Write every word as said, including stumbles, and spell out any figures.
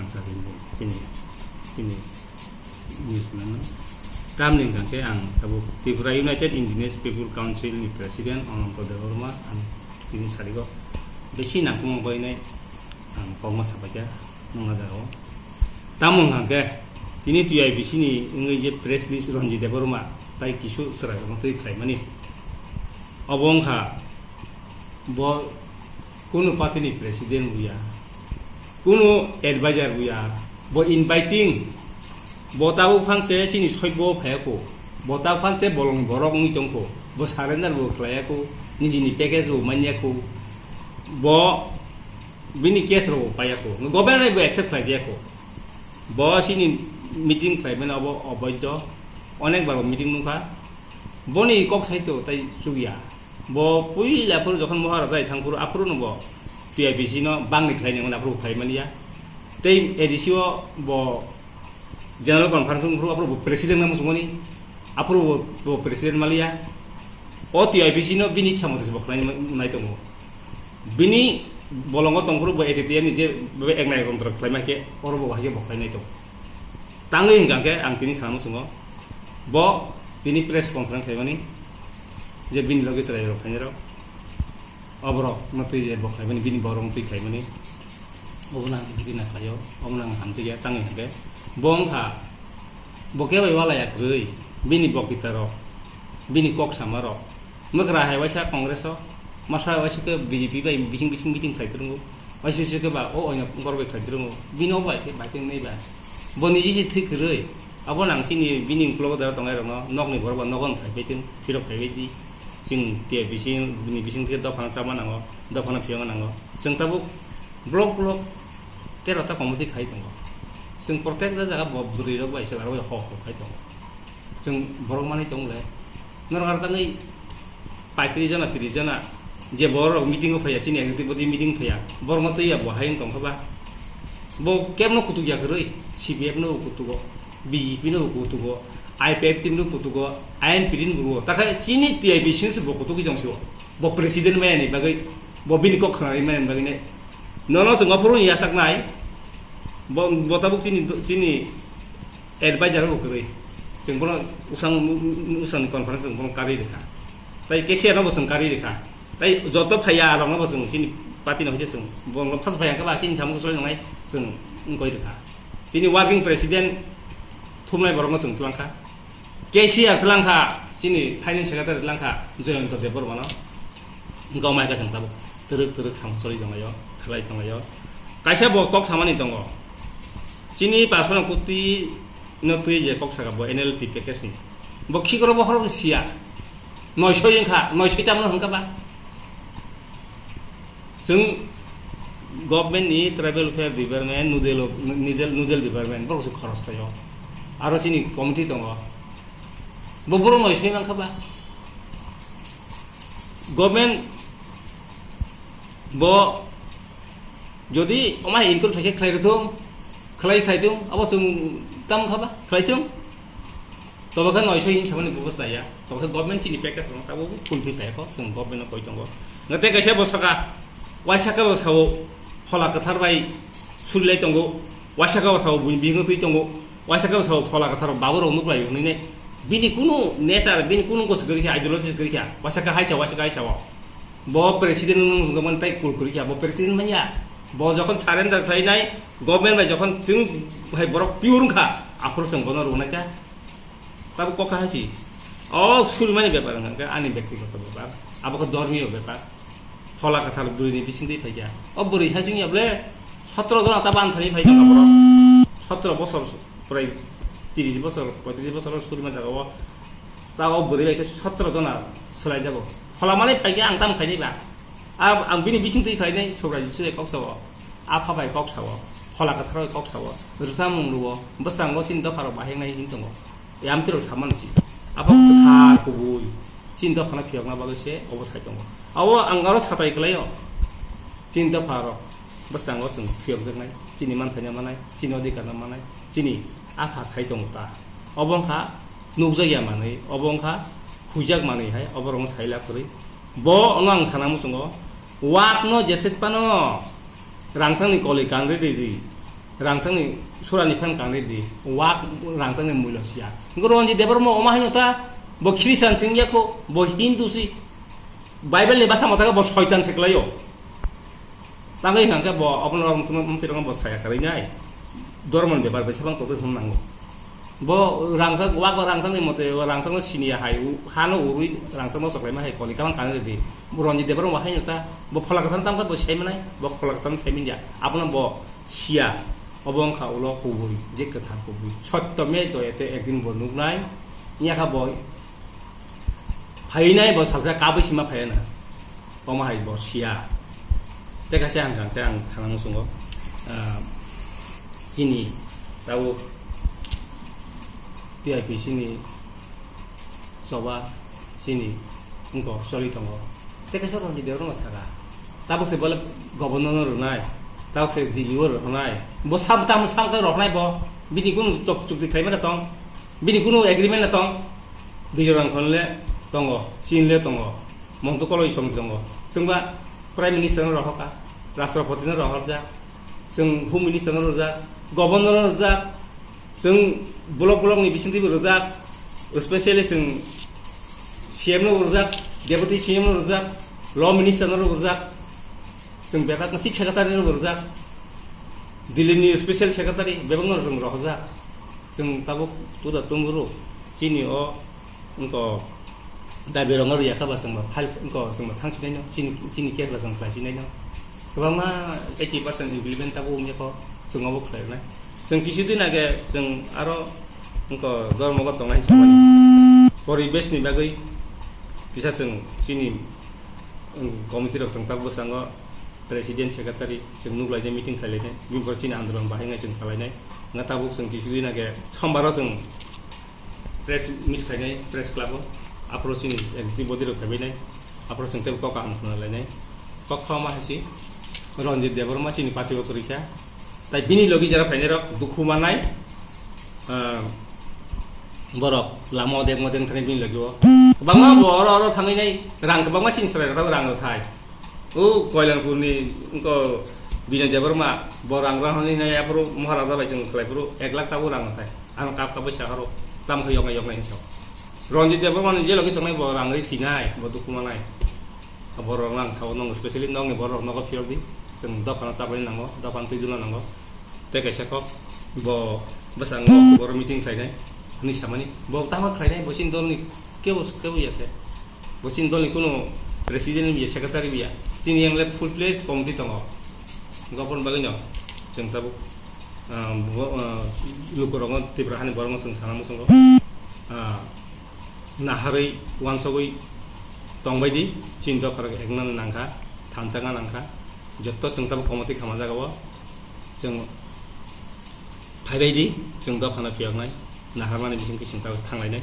Ang sa din chini, chini news mano. Tamni hwnkha khe ang tabuk Tripura United Indigenous People Council ni President Ananto Debbarma ang tini sarigo bisi nangkukmung bainai ang kokma sabaikha nung a jagao. Tamo hwnkha khe tini T I B C ni wngwi je press release Ranjit Debbarma tai kisu chwrairokno twi khlaimani. Obo wngkha bo kunu party ni president buya, kunu advisor buya, bo inviting, bo tabuk phanse chini soibo phaiya kho, bo tabuk phanse bolongni borok wngwi tongkho, bo surrender bo khlaiya kho, nijini package bo manya kho, bo bini case rok bo paiya kho, government bo accept khlaijaya kho, bo chini meeting khlaimani obo oboidho, onek bar bo meeting nukha, boni kok saito tai chukya. Bo puila phuru jokhon Moharaja hai thang phuru aphuru no bo T I B C no bangni khlai nangmani aphuru khlai mani ya. Tei A D C o bo general conference wng phuru aphuru bo president nang sungmani aphuru bo, bo president maliya. O T I B C no bini samung se bo khlai nai tongo. Bini bolongo tong phuru bo A T T M ni je bo eknai kontrol khlai ma khe oro bo hai khe bo khlai nai tongo. Tangwi hwnkha khe ang tini sana muchungo bo tini press conference khlaimani je bini loge chwrai rok phainai rok oborok no twi bo khlaimani bini borok no twi khlaimani obo nang giri na khlaio obo nang hamtwi ya tangwi hwnkhe bo wngkha bo kebo wala ya kwrwi bini bokita rok bini kok sama rok Mwkra hai waisa Congress o, masa waisa khe B J P bai bising bising meeting khlai twrwngo, waisa waisa khe ba o oino borok bai khlai twrwngo, bini o bai khe bai khe wngnai ba. Bo niji se thwi kwrwi, abo nang chini bini uklogo dara tongnai rokno, nokni borok ba nogo phai bai twng, phirok phai bai di. Chwng T I B C ni bising thwi dophano chama nango, dophano phiyokna nango. Chwng tabuk block block tero ta committee khai tongo. Chwng protek jaga bo bwrwi rok bai chwla rok bai ho ho khai tongo. Chwng borok manwi tong le. Norok ar tangwi paitris jona, tris jona je borok meeting o phaiya, chini executive body meeting phaiya, borok no twiya bo hai wng tong kha ba? Bo kebno kutuk ya kwrwi, C P F no bo kutugo, B J P no bo kutugo, I P F T no kutugo, I N P T no kutugo. Takha chini T I B C se bo kutuk tong sio. Bo president maya ni bagwi, bo bini kok khna maya ni bagwi ne. Nono chwng aphuru yachak nai. Bo, bo tabuk chini, chini advisor bo kwrwi. Chwng bono usang, usang conference chwng bono karwi rwkha. Tai K C R no bo chwng karwi rwkha. Tai joto phaiya rokno bo chwng chini party no hwnkhe chwng bono first phaiya khe ba chini samung choli nangnai chwng wngkoi rwkha. Chini working president thumnai borokno chwng twlangkha. K C R twlangkha, chini finance secretary twlangkha Jayanta Debbarmano. Wngkha omo hai khe chwng tabuk twrwk twrwk samung choli tonglaio, khlai tonglaio. Kaisa bo kok samani tongo. Chini pasono koti no twi je kok saka bo N L T package ni. Bo khikoro bokhorok siya. Noisoi wngkha, noisoi tamno hwnkha ba? Chwng government ni tribal welfare department, nodal of, nodal, nodal department, borok se khoros khlaio. Aro chini committee tongo. Bo borok noisoi mankha ba? Government bo jodi omai include khlai khe khlai rwthung, khlai khlai thung, abo chwng tam kha ba? Khlai thung. Tobo khe noisoi hin samani bubo chaya. Tobo khe government chini package rok tabo fulfill khlai kho, chwng government no koi tongo. Ngatei kaisa bo saka, waisa khe bo sao, phola kwthar bai sulilai tongo, waisa khe bo sao buini bihikno twi tongo. Waisa khe sao phola kwthar babu rok nuklai hwnwi nai. Bini kunu nature, bini kunu gosi kwrwi kha, ideology kwrwi kha. Waisa khe hai sa, waisa khe hai sa o. Bo president wng wng man tai kul kwrwi kha, bo president manya. Bo jokhon surrender khlainai, government bai jokhon chwng hai borok pure wngkha, aphuru chwng bono rwnai kha. Tabo kok hai si. O sulmani bepar wngkha khe ani byaktigoto bepar, abo khe dormiyo bepar. Phola kwthar bwrwini bisingtwi phaikha. O bwrwi saichung ya ble sotro jona ta ban thani phaikha na borok. Sotro bosor prai tris bosor, poitris bosor suri ma jaga o. Ta o bwrwi bai khe sotro jona swlai jago. Phola mani phaikha ang tam khaini ba. A, ang bini bisingtwi khlainai Subrai Jisu bai kok sao. Apha bai kok sao. Phola kwthar bai kok sao. Rwchapmung rwo. Bwskango chini dopha rok bahai wngnai hin tongo. Yamtwi rok samani si. Abo kwthar kubui. Chini dophano phiyokna bagwi se obo sai tongo. Abo ang aro satai kwlaio. Chini dopha rok bwskango chwng phiyokjaknai, chini manthaino manai, chini odhikarno manai, chini apha sai tongo ta. Obo wngkha nukjakya manwi, obo wngkha huijak manwi hai, obo rokno sai lab kwrwi. Bo ono ang sana muchungo, wakno jeswk phano rangchakni koli kangrwi rwi rwi. Rangchakni surani phan kangrwi di, wak rangchakni muilo siya. Hwnkhe Ranjit Debbarma omo haino ta, bo Christian sing ya kho, bo Hindu si. Bible ni basa motha khe bo soitan se kwlaio. Tangwi hwnkhe bo obono rok tongma mtwi rok bo saya kwrwi nai. Dormoni bepar bai sabang totwi hwn nango. Bo rangchak, wak rangchakni mote, bo rangchakno siniya hai, u-, hano urwi rangchakno soklaima hai koli kalang kanwi di. Ranjit Debbarma haino ta, bo phola kwthang tamkha bo saimanai, bo phola kwthang saimanjak. Abono bo siya, obo wngkha ulo kubui, je kwthar kubui. Sotto me joyate, ekdin bo nuknai, yakha bo phainai bo salsa kabui sima phaina. Omo hai bo siya. Tei kaisa ang kha, tei ang thana muchungo, ah, chini tabuk T I P C ni choba chini wngkha choli tongo. Tei kaisa Ranjit Debbarma saka. Tabuk se bole governor no rwnai, tabuk se Delhi o rwnai. Bo sam tam sam khe rwnai bo. Bini kunu chuk-, chukti khlaimani tong. Bini kunu agreement no tong. Bijorang khon le tongo, Chin le tongo. Mongto koloi somti tongo. Chwngba Prime Minister no rohorkha, Rashtrapati no rohorjak, chwng Home Minister no rwjak, Governor no rwjak, chwng block block ni bisingtwi bo rwjak, especially chwng C M no rwjak, Deputy C M no rwjak, Law Minister no rwjak, chwng bebak Chief Secretary no rwjak, Delhi ni Special Secretary bebak no chwng rohorjak. Chwng tabuk tuda tumburu chini o wngkha dabi rwngno rwya kha ba chwngbo file wngkha chwngbo thang sinai no chini, chini case ba chwng khlai sinai no kwbangma eighty percent implement tabuk wngya kho chwng obo khlai rwnai. Chwng kisu din age chwng aro wngkha dormo go tongnai hinwi poribesh ni bagwi kisa chwng chini, um, committee rok chwng tabuk bwskango president secretary chwng nuklainai meeting khlailainai bini pore chini andolon bahai wngya chwng salainai. Wngkha tabuk chwng kisu din age sombaro chwng press meet khlainai press club o, aphuru chini executive body rok phaibainai, aphuru chwng teibo kok kaham khna lainai. Kok kha ma hai se Ranjit Debbarma chini party o kwrwi kha, tai bini logi jara phainai rok dukhu manai, ah, borok lama o dek ma deng thani bini logi o kwbangma bo oro oro thangwi nai rang kwbangma chini chwrai rok rang rw thai. O Koilanpur ni wngkha Binoy Debbarma, bo rang rang hwnwi nai aphuru Maharaja bai chwng khlai phuru ek lakh tabuk rang thai. Ano kap kap bai sa horo, tam khe yoknai yoknai hinwi sa. Ranjit Debbarma ni jelo khe tongnai bo rang ri thinai, bo dukhu manai. Bo rang rang sao nong specially nong ni borok nogo phiyok di. Chwng dophano chabai nango, dophano twi duna nango. Tei kaisa kok bo bwskango kuboro meeting khlainai hwnwi samani. Bo tamo khlainai bo chini dolni kebo, kebo ya se. Bo chini dolni kunu president ya, secretary ya. Chini yang le full fledged committee tongo. Gopon bagwi no chwng tabuk, ah, bo, ah, lukurokno Tripura hani borokno chwng sana muchungo. Ah, naharwi uansugwi tongbai di, chini dopha rok ekna nangkha, thansa wngna nangkha. Jotto chwng tabuk committee khama jaga o chwng phaibai di, chwng dophano phiyoknai, naharmani bisingtwi chwng tabuk thanglainai.